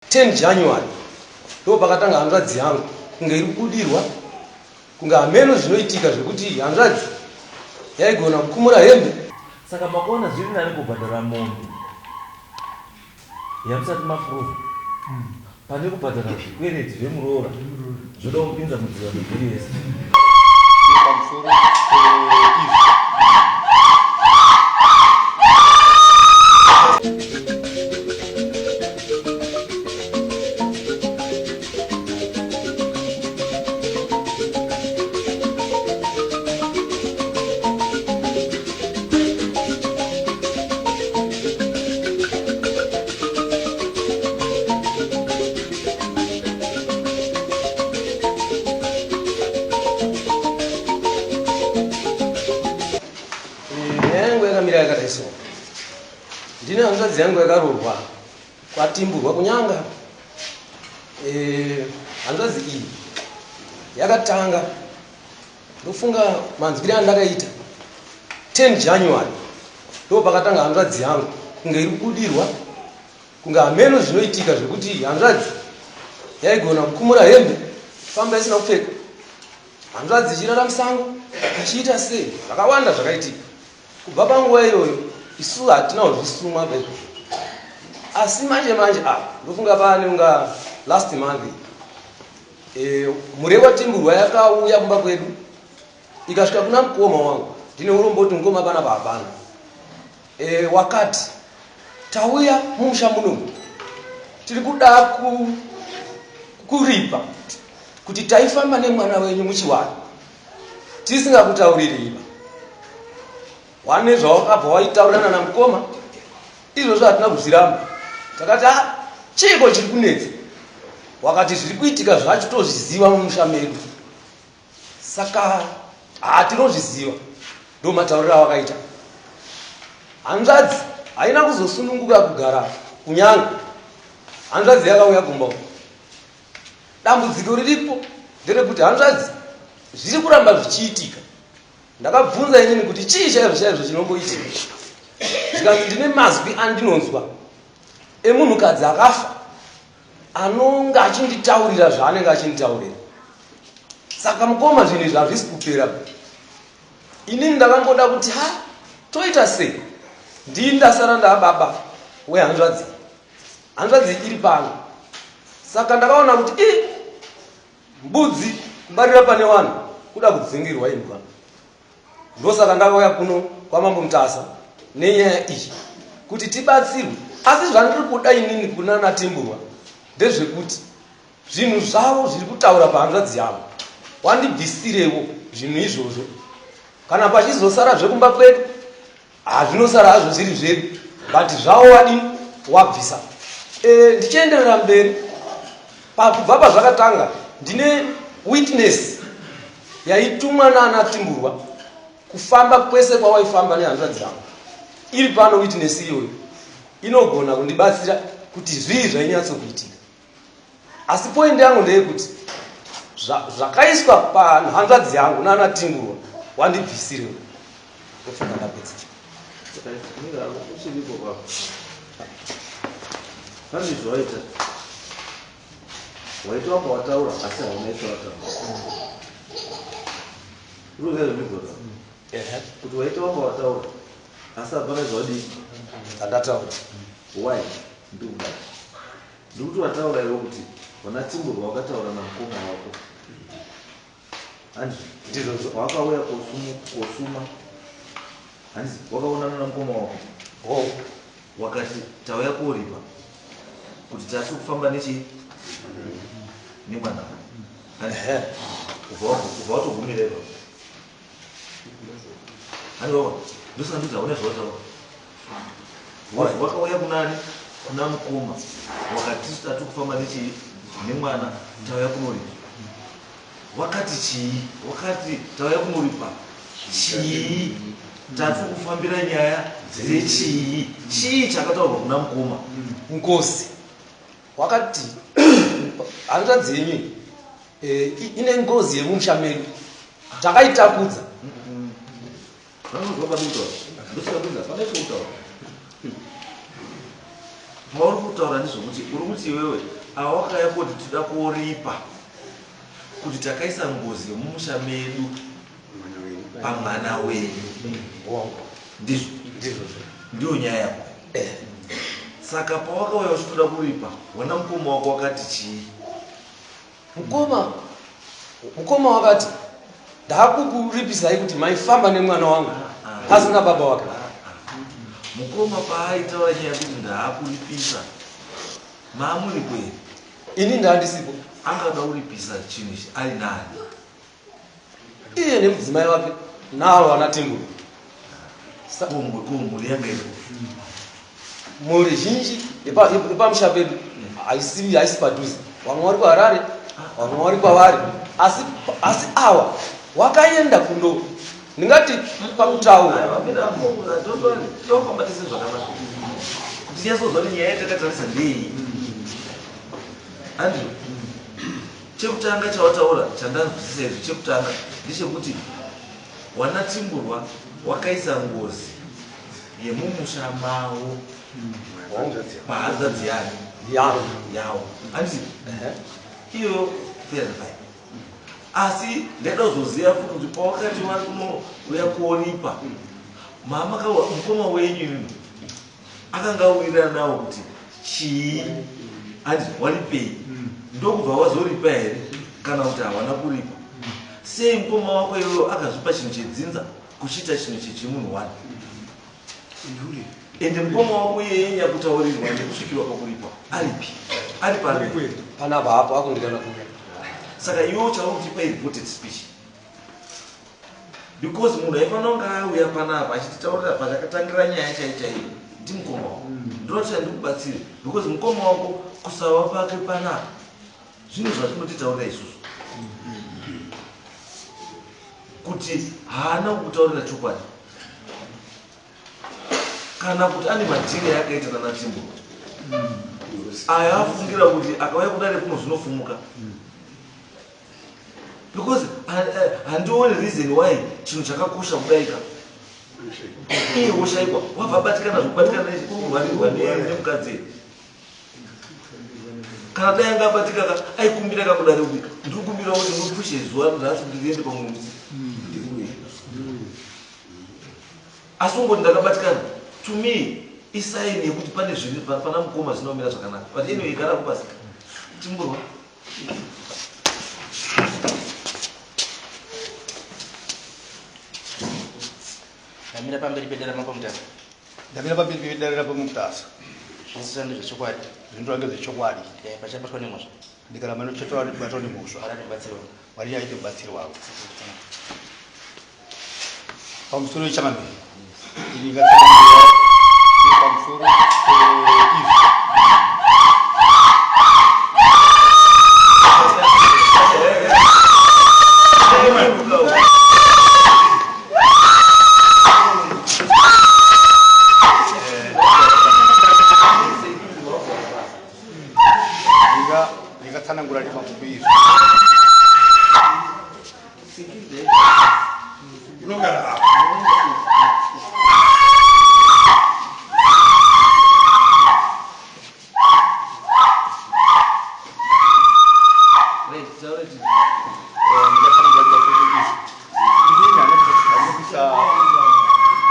10 January ndo pakatanga hanzvadzi yangu kunge iri kubudirwa kunge hameno zvinoitika zvekuti hanzvadzi yaigona kukumura hembe. Saka makaona zviri nani kubhadhara mombe yamusati maprova pane kubhadhara zvikwereti zvemuroora zvoda kupinza mudziva mivhiri yese. Pamusoro peizvi. Nyaya yangu yakamira yakadai so. Ndine hanzvadzi yangu yakaroorwa kwaTimburwa kuNyanga. Eh, hanzvadzi iyi yakatanga ndofunga manzwire andakaita 10 January ndo pakatanga hanzvadzi yangu kunge iri kubudirwa kunge hameno zvinoitika zvekuti hanzvadzi yaigona kukumura hembe famba isina kupfeka hanzvadzi ichirara musango ichiita sei zvakawanda zvakaitika Kubva panguva iyoyo isu hatina kuzvisuma paizvozvo asi manje manje ah ndofunga paane unga last month e, murewa timburwa yakauya kumba kwedu ikasvika kuna mukoma wangu ndine urombo kuti mukoma panapa hapana e, wakati tauya mumusha munomu tiri kuda ku, kuripa kuti taifamba nemwana wenyu muchiwani tisingakutauririba wane zvawakabva waitaurirana namukoma izvozvo hatina kuzviramba takati a ah, chiiko chiri kunetsa wakati zviri kuitika zvacho tozviziva mumusha medu saka hatinozviziva ndo matauriro awakaita hanzvadzi haina kuzosununguka kugara kunyanga hanzvadzi yakauya kumba Dambudziko riripo nderekuti hanzvadzi zviri kuramba zvichiitika. Ndakabvunza inini kuti chii chaizvo chaizvo chinomboitika, zvikanzi ndine mazwi andinonzwa emunhukadzi akafa anonga achinditaurira zvaanenge achinditaurira. Saka mukoma, zvinhu izvi hazvisi kupera. Inini ndakangoda kuti ha toita sei, ndini ndasara ndaababa wehanzvadzi Hanzvadzi iri pano. Saka ndakaona kuti i mbudzi kubarira pane vanhu kuda kudzingirwa imbwa. Ndosaka ndakauya kuno kwaMambo Mutasa nenyaya iyi kuti tibatsirwe. Asi zvandiri kuda inini kuna naTimburwa ndezvekuti zvinhu zvavo zviri kutaura pahanzvadzi yavo wandibvisirewo zvinhu izvozvo kana pachizosara zvekumba kwedu Hazvinosara hazvo zviri zvedu but zvavo wadini wabvisa. E, ndichienderera mberi pakubva pazvakatanga ndine witness yaitumwa naana Timburwa kufamba kwese kwawaifamba nehanzvadzi yangu iri pano witness iyoyo inogona kundibatsira kuti zvii zvainyatsokuitika Asi point yangu ndeyekuti zvakaiswa pahanzvadzi yangu nana Tingurwa wandibvisire ndofunga ndapedza. Pane zvawaita waita wanga wataura asi hauna ita wataura unoziva zvandibvunza kuti waita wanga wataura asi hapana zvawadii zvandataura why ndikubata Ndikuti wataura iwe kuti vana Timburwa wakataura namukoma wako handizvo? Ndizvozvo. Wakauya kosuma handizvo? Wakaonana namukoma wako Ho. wakati tauya koripa kuti tasi kufamba nechi nemwana handizvo? Ehe. Ubva watogumira ipapo handizvo? Ndosaka ndikuti hauna zvawataura. Wakauya kunani? Kuna mukoma wakati tati kufamba nechii nemwana tauya kunoripa. Wakati chii? Wakati tauya kunoripa chii? Tati kufambira nyaya dzechii? Chii chakataurwa kuna mukoma? Nkosi wakati hanzvadzi yenyu eh, ine ngozi yemumusha medu takaitakudza. Vanonzwa pandikutaura. Ndosaka kunzi hapana chekutaura. Pauri kutaura ndezvokuti uri kuti iwewe ava wakauya kuti tida kuripa kuti takaisa ngozi yemumusha medu pamwana wenyu. Ndizvo. Ndiyo nyaya yako. Saka pawakauya uchitoda kuripa, wana mukoma wako wakati chii? Mukoma wakati ndakukuripisai kuti maifamba nemwana wangu pasina baba wake. Mukoma paaitaura nyaya yekuti ndaakuripisa, maamuripo here? Ini ndandisipo. Angada kuripisa chinhu ichi ari nani? Iye nemudzimai wake navo vana Timburu. Ko mhuri yanga iripo? Mhuri zhinji yepamusha pedu haisi padhuze. Vamwe vari kuHarare, vamwe vari kwavari, asi awa wakaenda kundo ndingati pakutaura. Tofamba tese zvakanaka kuti tinyatsozwa kuti nyaya yatakatarisa ndei. Andrew, chekutanga chawataura chandanzwisisa izvi, chekutanga ndechekuti wana Timburwa wakaisa ngozi yemumusha mavo pahanzvadzi yake. Yavo. Yavo, handiti? Iyo fair and fine, asi ndaida kuzoziva futi kuti pawakati vari kunouya kuoripa, mama mukoma wenyu imimi akanga awirirana nawo kuti chii? Handiti waripei? Ndokubva wazoripa here kana kuti hawana kuripa? Sei mukoma wako iwewo akazvipa chinhu chedzinza kuchiita chinhu chechimunhu one? Ende mukoma wako iyeye nyakutaurirwa nekusvikirwa pakuripa aripi? Ari pari? Panapa hapo akundikana kuuya. Saka iwe chauri kutipa ireported speech, because munhu aifanira kunge auya panapa achititaurira pachakatangira nyaya chai chaiyo ndimukoma wako. Ndinoti handikubatsire because mukoma wako kusava pake panapa zvinhu zvatinotitaurira isusu kuti haana kukutaurira chokwadi kana kuti ane madhiri ayakaita nanaTimbo ayo afungira kuti akauya kudare kuno zvinofumuka, because handioni reason why chinhu chakakosha kudaika iye woshayikwa, wabva abatikana zvokubatikana nekurwarirwa nemukadzi. Kana dai anga abatika ka, aikumbira kakudare kuti ndiri kumbira kuti mupushe zuva nhasi kuti riende pamwe musi, asi ungoti ndakabatikana, to me isign yekuti pane zviri pana mukoma zvinomira zvakanaka. But anyway, gara kupasi, Timburwa. Ndamira pamberi pedare raMambo Mutasa. Ndamira pamberi pedare raMambo Mutasa. Zvese ndezvechokwadi. Zvinhu ngezvechokwadi. Pachabatwa nemhosva. Ndikaramba ndochatobatwa nemhosva. Mwari atibatsirwa. Mwari aite mubatsiri wavo. Pamusoro yechamambiri, ini ngatsanangura pamusoro izvi. Ndingatsanangura nepamusoro izvi. Unogara apa. Right, taura. Ndingatsanangura nepamusoro izvi. Ndini anopisa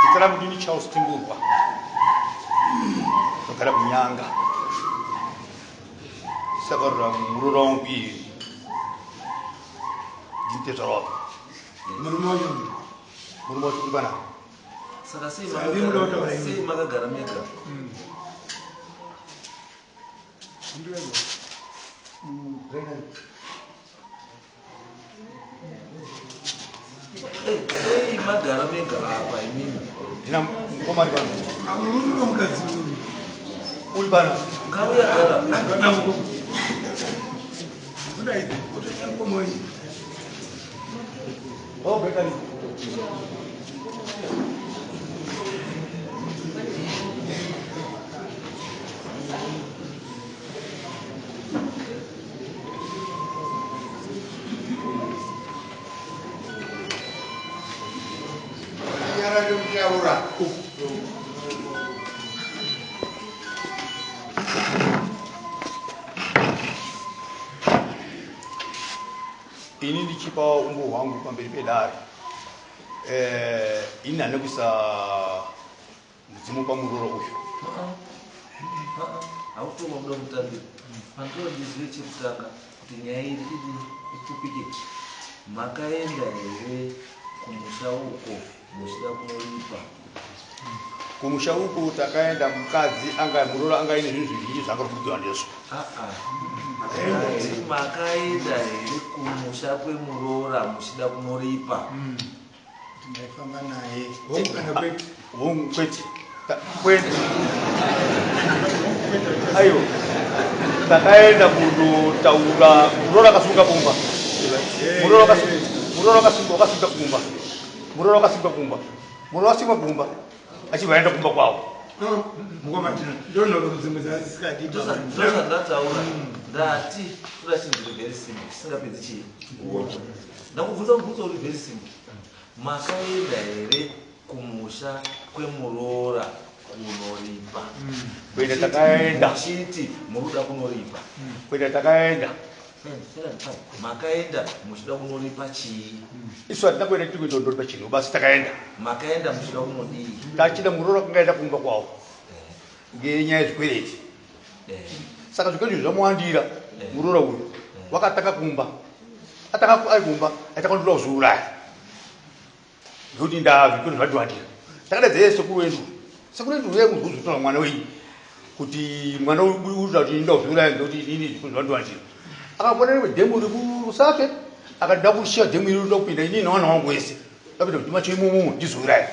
zita rangu ndini Charles Timburwa, ndogara kuNyanga. Saka muroora wangu iyi ndinitezvara wako. Murume wacho? Murume wacho uri panapa. Saka sei Saka ndimi munoda kutaura imi. Sei makagara mega? Ndiwego. Eh, sei magara mega apa imimi? Ndina mukoma ari pano. Murume womukadzi uyu. Uri pano. Ngauya gara. Kudai, kutoita mukoma wenyu. Oh, Bekani. Nyarare kutaura. Ini ndichipa umbo hwangu pamberi pedare, ini handina kuisa mudzimu pamuroora uyu. Hautoma kuda mutambiro pandiro. Ndizive chekutanga kuti nyaya iri idi ipfupike. Makaenda here kumusha uko muchida kunoripa? Kumusha uku takaenda, mukadzi anga muroora anga ine zvinhu zvizhinji zvanga kubudiwa ndizvo. Aa, ndati makaenda here kumusha kwemuroora muchida kunoripa? Ndaifamba naye, hongu kana kwete? Hongu, kwete. Kwete, aiwa, takaenda kundotaura. Muroora akasunga kumba, muroora wakasunga kumba, muroora wakasunga kumba, muroora wakasunga kumba achibva aenda kumba kwavo. Mukoma, ndonhoro dzimwe dzadzisikadi. Ndozvandataura, ndati toda chinhu chiri very simple, chisingapedzi chii. Ndakubvunza mubvunzo uri very simple: makaenda here kumusha kwemuroora kunoripa? Kuenda takaenda. Muchiti muri kuda kunoripa. Kuenda takaenda. Fine, fine, fine. Makaenda muchida kunoripa chii? Isu hatina kuenda tiri kuitondoripa chinhu basi, takaenda. Makaenda muchida kunodii? Tachida muroora kungaenda kumba kwavo ngenyaya yezvikwereti. Saka zvikwereti zvamuwandira muroora uyu, wakatanga kumba, atanga ari kumba aita kwandoda kuzviuraya ngekuti ndaa zvikwereti zvandiwandira. Takadaidza sekuru wedu, sekuru wedu uye kuzotora mwana wenyu kuti mwana uyu uda kuti nda kuzviuraya ngekuti inini zvikwereti zvandiwandira. Akabona rimwe dhemu rekuRusape, akati ndakushiya dhemu iri, ndoda kupinda inini nevana vangu wese, ndapinda mudhima cho imomo ndizouraya.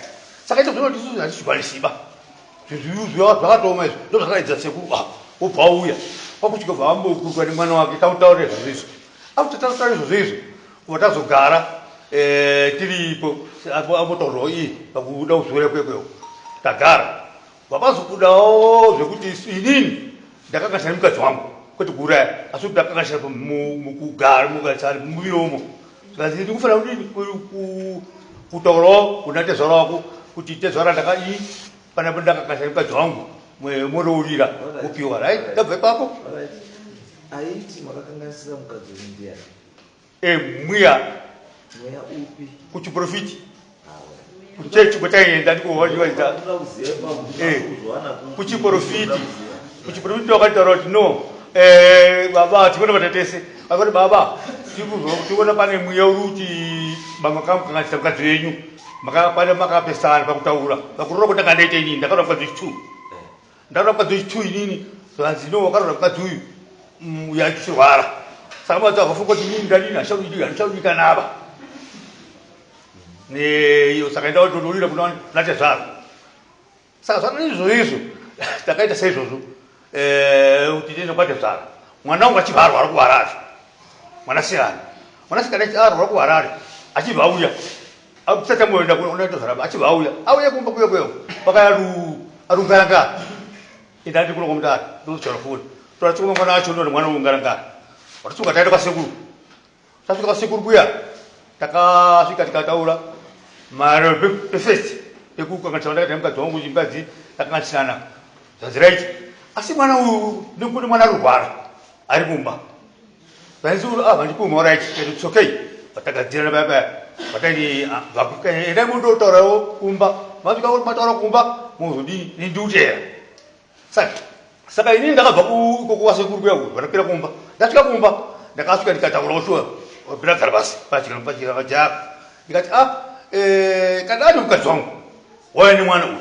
Saka ito zvino isusu hatichikwanisiba, zvinhu zvakatooma izvo. Ndo zvakadaidza sekuru. Ah, wobva auya kwakusvika bva ambokurukura nemwana wake, tautaura izvozvo izvo. After tautaura izvozvo izvo, kubva tazogara tiripo ambotaurwawo iyi pakuda kuzviuraya kwekwewo. Tagara vapazobudawo zvekuti inini ndakanganisana nemukadzi wangu, kwete kuuraya, asi kuti ndakanganisana mukugara, mugarisana mumiromo. Zvikanzi ndikufanira kudini kutaurawo kuna tezvara wako kuti tezvara, ndakadii panapo, ndakanganisana nemukadzi wangu, morourira kupiwa, right? Ndabva ipapo. Alright. Aiti makakanganisira mukadzi wenyu ndiani? Mweya. Mweya upi? Kuchiprofiti, kuchechi kwataienda ndiko waita. Ndoda kuziva ipapo. Kuzowana Kuchiprofiti, kuchiprofiti wakataura kuti no, baba, tikuona vatatese vakati baba, tikuona pane mweya uri kuti makamukanganisa mukadzi wenyu, pane makapesana pakutaura pakurora kuti ndakandaita inini ndakaroora mukadzi wechi2, ndakaroora mukadzi wechi2 inini. Zvanzi no, wakaroora mukadzi uyu uyu achirwara, saka madzi akafunga kuti inini ndadini, handichaudikanava neyo, saka enda watodorira kuna natezvara. Saka zvana izvo izvo takaita saizvozvo, kuti tiende kwatezvara. Mwana wangu achibva arwara kuHarare, mwanasikana, mwanasikana arwara kuHarare, achibva auya tisati amboenda kunatezvara, achibva auya, auya kumba kuya kuya pakaya arungarangara. Enda ndikuno kwamutare ndokuchora foni toratsika mwana acho ndone mwana ungarangara. Watasuka taenda kwasekuru, tasvika kwasekuru kuya, takasvika tikataura mare pefirst pekukanganisana ndakaita mukadzi wangu, mukadzi takanganisana. Zvanzi right, asi mwana uyu nekuti mwana arurwara ari kumba. Zvanzi ah, vandipumha, right, it's okay. Vatagadzirana paya paya, vataini endai mundotaurawo kumba, masvika mataura kumba muzodini, nindikutera. Saka inini ndakabva ikoko kwasekuru kuya uku, vandakwira kumba. Ndasvika kumba, ndakasvika ndikataurawo shuwa, ndagara pasi pachirapa, ndikati ah, kana ari mukadzi wangu wauya nemwana uyu,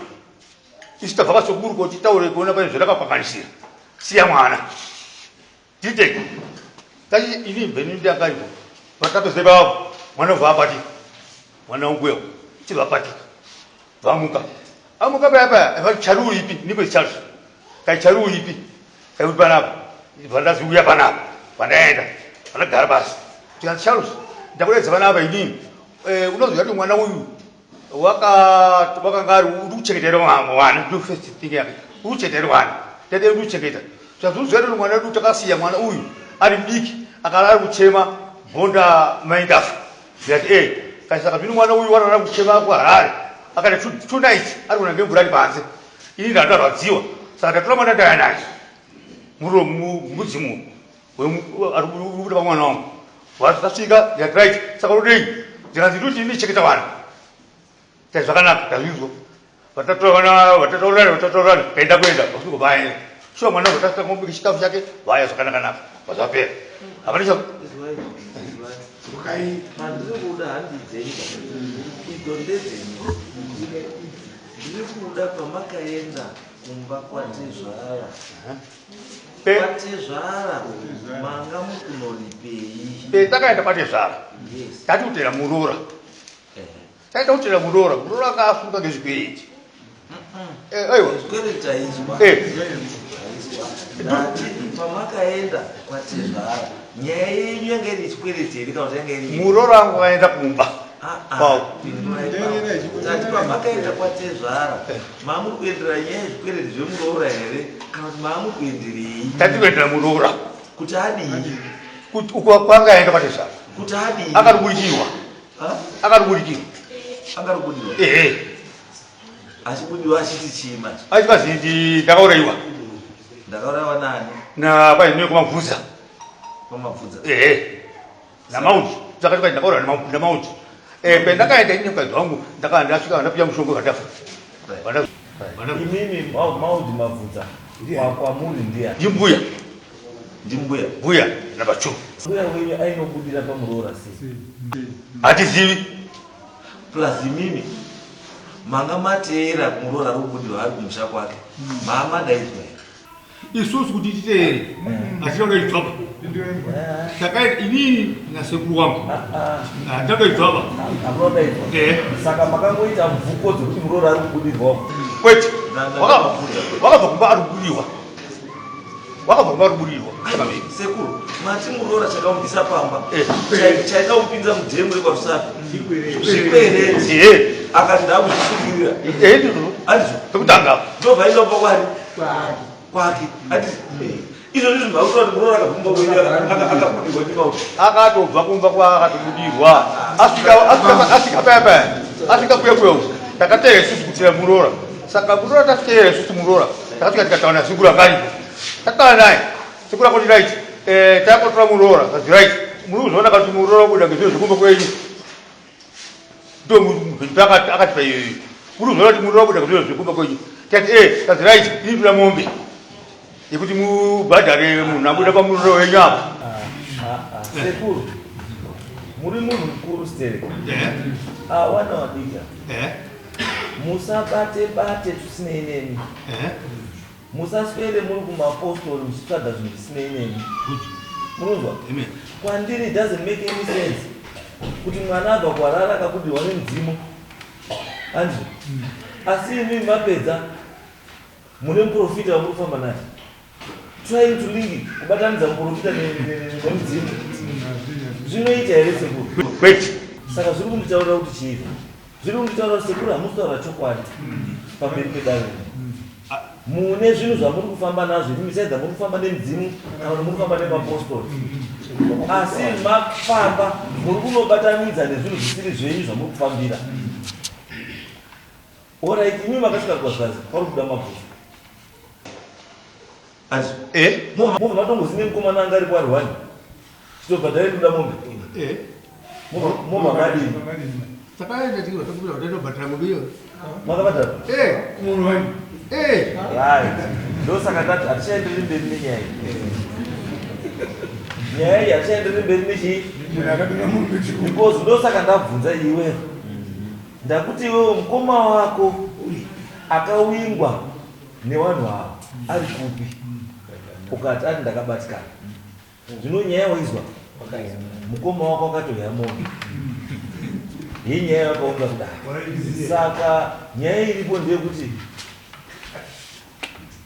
isu tabva kwasekuru kuti titaure kuona pane zvandakakanganisira, siya mwana titeke tati ini bveni ndakaipo vatapedza ipapo mwana ubva abatika, mwana wangu uyo chibva abatika, bvamuka, amuka paya paya vati chari uripi, ndiko chari kai chari uripi kai uri panapa, bva ndazi uya panapa, vandaenda vandagara pasi, tikanzi Charles, ndakudaidza panapa inini. Unoziva kuti mwana uyu wakanga ari uri kuchengetera mwana, ndo first thing yake, uri kuchengetera mwana, tete uri kuchengeta. Tazviziva kuti mwana wedu takasiya mwana uyu ari mudiki, akara ari kuchema bhonda maindafa. Ndikati kai, saka zvino mwana uyu warara kuchema kuHarare, akati 2 nights ari kuna ngemvura ari panze, ini ndandarwadziwa, saka ndatora mwana ndaya naye mudzimu ari kubuda pamwana wangu. Tasvika ndikati right, saka unodei? Ndikanzi ndikuti ini chengeta vana. Tati zvakanaka, tazvinzwa. Vatatora vana, vatataurana, vatataurana, taenda kuenda, vasvika vaenda. Shuwa mwana wangu tasvika ngomubika chikafu chake, vaya zvakanaka-naka, vazvapera. Hapana cha Izwai, pandiri kuda handi dzenyu idzo ndedzenyu. Ndiri kuda pamakaenda kumba kwatezvara. Kwatezvara manga mukunoripei? Petakaenda kwatezvara. Yes. Tati kutera muroora. Taita kutera muroora, muroora anga afunga ngezvikwereti. Aiwa. Zvikwereti taizwa. Ndati pamakaenda kwatezvara nyaya yenyu yanga iri chikwereti here kana kuti yanga iri Muroora wangu akaenda kumba. Kwavo. Tati pamakaenda kwatezvara mamuri kuendera nyaya yezvikwereti zvemuroora here kana kuti mamuri kuenderei? Tati kuendera muroora. Kuti adii? Kuti uko kwanga aenda kwatezvara. Kuti adii? Akaribudirwa. Akaribudirwa. Akaribudirwa. Ehe. Achibudirwa achiti chii manje? Achikazi ndakaurayiwa. Ndakaurayiwa nani? Na kwai ne kumabvudza. Kwamabvudza. Ehe. Namauti. Saka tikati ndakaurayiwa namauti. Pendakaenda ini mukadzi wangu ndakanga ndasvika ndapiwa mushonga vandafa. Imimi Maudi Mabvudza kwamuri ndiani? Ndimbuya. Ndimbuya. Mbuya number 2. Mbuya wenyu ainobudira pamuroora sei? Hatizivi. Plus imimi manga mateera muroora ari kubudirwa ari kumusha kwake. Maamadaidzwa here? Isusu kuti titeere hatina kudaidzoba. Takaenda inini nasekuru wangu. Hatina kudaidzoba. Hamuna kudaidzwa? Saka makangoita mvuko dzekuti muroora ari kubudirwa? Kwete. Wakabva kumba ari kubudirwa. Wakabva kumba ari kubudirwa. Sekuru, mati muroora chakamubvisa pamba. Chaida kumupinza mudhemu rekwaRusape. Zvikwereti. Akati ndakuzvisungirira. Ndizvo. Andizvo. Pekutanga. Ndobva aenda kumba kwani? Kwake. Ati izvo ndizvo zvakutora kuti muroora akabva kumba kwenyu akabudirwa ndiMauti. Akatobva kumba kwaakatobudirwa. Asvika paya paya. Asvika kuya kuya uku. Takateera isusu kutira muroora. Saka muroora tateera isusu muroora. Takasvika tikataura nasekuru akaripo. Tataura naye. Sekuru akoti right. Takotora muroora. Kazi right. Muri kuzoona kuti muroora kuda ngezviro zvekumba kwenyu. Ndo akatipa iyoyo. Muri kuzoona kuti muroora kuda ngezviro zvekumba kwenyu. Tati kazi right. Ini toda mombe. Yekuti mubhadhare munhu abuda pamuroora wenyu apo. Sekuru, muri munhu mukuru sterek. Wana wadika. Musabate bate tusinei nemi. Musaswere muri kumapostori muchitsvaga zvinhu zvisinei nemi. Munonzwa? Kwandiri it doesn't make any sense kuti mwana abva kuHarare akabudirwa nemudzimu. Andizvo? Asi imi mapedza mune muprofita wamuri kufamba naye. Trying to link kubatanidza muprofita nemudzimu. Zvinoita here sekuru? Kwete. Saka zviri kunditaurira kuti chii? Zviri kunditaurira kuti sekuru hamusi kutaura chokwadi pamberi pedare. Mune zvinhu zvamuri kufamba nazvo imi besides muri kufamba nemudzimu kana kuti muri kufamba nemapostori. Asi mafamba muri kunobatanidza nezvinhu zvisiri zvenyu zvamuri kufambira. Alright, imi makasvika kwazvazi pari kuda mabvunzo. Mobva matongozi nemukomana anga aripo ari one. Chitobhadhare kuda mombe. Mobva madini? Takaenda tiri vatakubuda vatobhadhara mombe iyoyo. Makabhadhara? Munhu wani. Right. Ndosaka ndati hatichaendereri mberi nenyaya iyi. Nyaya iyi hatichaendereri mberi nechii? Because ndosaka ndabvunza iwe. Ndakuti iwewe mukoma wako akawingwa nevanhu ava ari kupi? Ukati ari ndakabatikana. Zvino nyaya waizwa mukoma wako akatoya mombe. Hii nyaya yakaunza kudai. Saka nyaya iripo ndeyekuti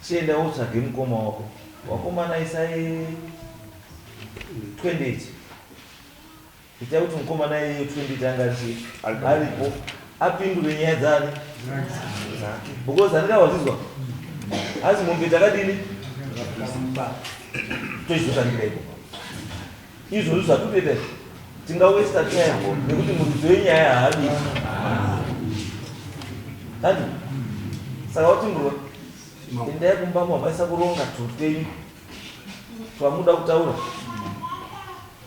chienda wotsvage mukoma wako. Wakomana isai 28. Itai kuti mukomana iyeyo 28 anga aripo apindure nyaya dzani dzake. Because handingawazvizwa. Asi mombe takadini? Tochizotangira ipo. Izvozvo zvatotoita izvi. Tingawaste time nekuti muridzi wenyaya haadi. Handi? Saka watingurwa. Endai kumba mwamaisa kuronga tutwenyu twamuda kutaura.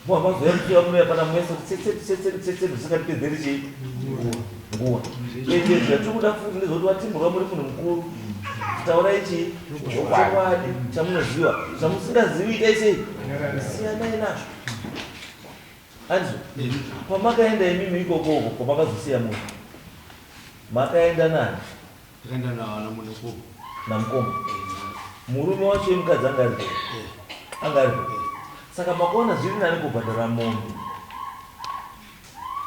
Mwa mazuva ekuti munoya pana mwese kuti tsetse tsetse tsetse zvisingatipedzeri chii nguva. Ende zvatiri kuda futi ndezvekuti vatimburwa muri munhu mukuru. Taurai chii chokwadi chamunoziva, zvamusingazivi itai sei, siyanai nazvo. Andizvo pamakaenda imimi ikoko uko kwamakazosiya munhu, makaenda nani? Takaenda namukoma. Namukoma. Murume wacho yemukadzi anga aripo? Anga aripo. Saka makaona zviri nani kubhadhara mombe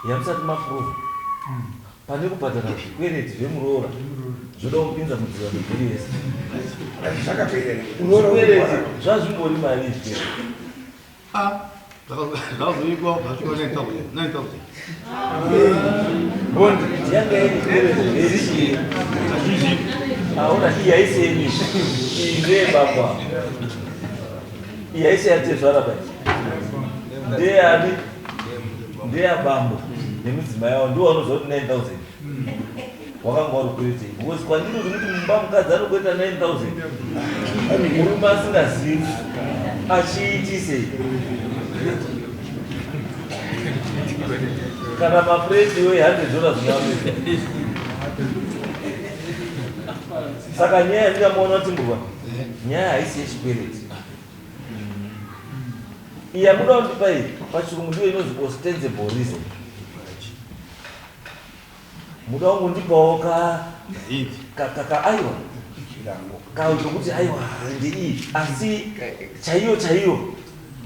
yamusati maprova pane kubhadhara zvikwereti zvemuroora zvoda kupinza mudziva mivhiri yese? Zvakapera. Zvikwereti zvazvimbori mari izvikwereti? Zvakazoikwa zvasvika 9000 9000. Bondi yanga iri zvikwereti zvechii? Aona, iyi haisi yenyu, iyi ndeyebaba, iyi haisi yatezvara bai, ndeyani? Ndeyabambo nemudzimai wavo, ndiwo vanoziva kuti 9000 wakanga uri kweretei, because kwandiri kuti mumba mukadzi anokwereta 9000 murume asingazivi achiitisei kana mapureti iwe $100 unoapedza. Saka nyaya yandingamuona timburwa, nyaya haisi yechikwereti iyi yamuda kundipa iyi. Pachirungu ndiyo inonzi ostensible reason. Muda kungondipawo ka ka aiwa kazokuti aiwa ndeiyi, asi chaiyo chaiyo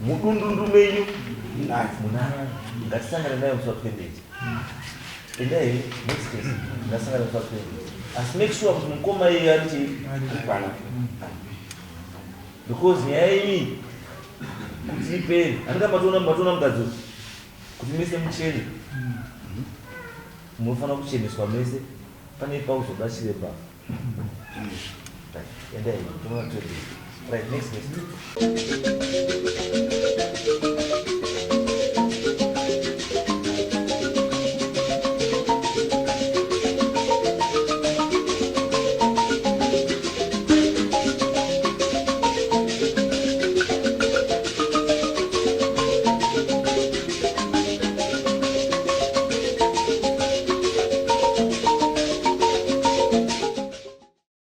mudundundu menyu munayo. Ngatisangane nayo musi wa 28. Endai next case. Ngasangane musi wa 28, asi make sure kuti mukoma iye ari chii, because nyaya iyi kuti ipere, handika matoona, matoona mukadzi uyu, kuti mese muchene, munofanira kucheneswa mese. Pane pauzoda chiremba. Right, endai toona 28. Right, next case.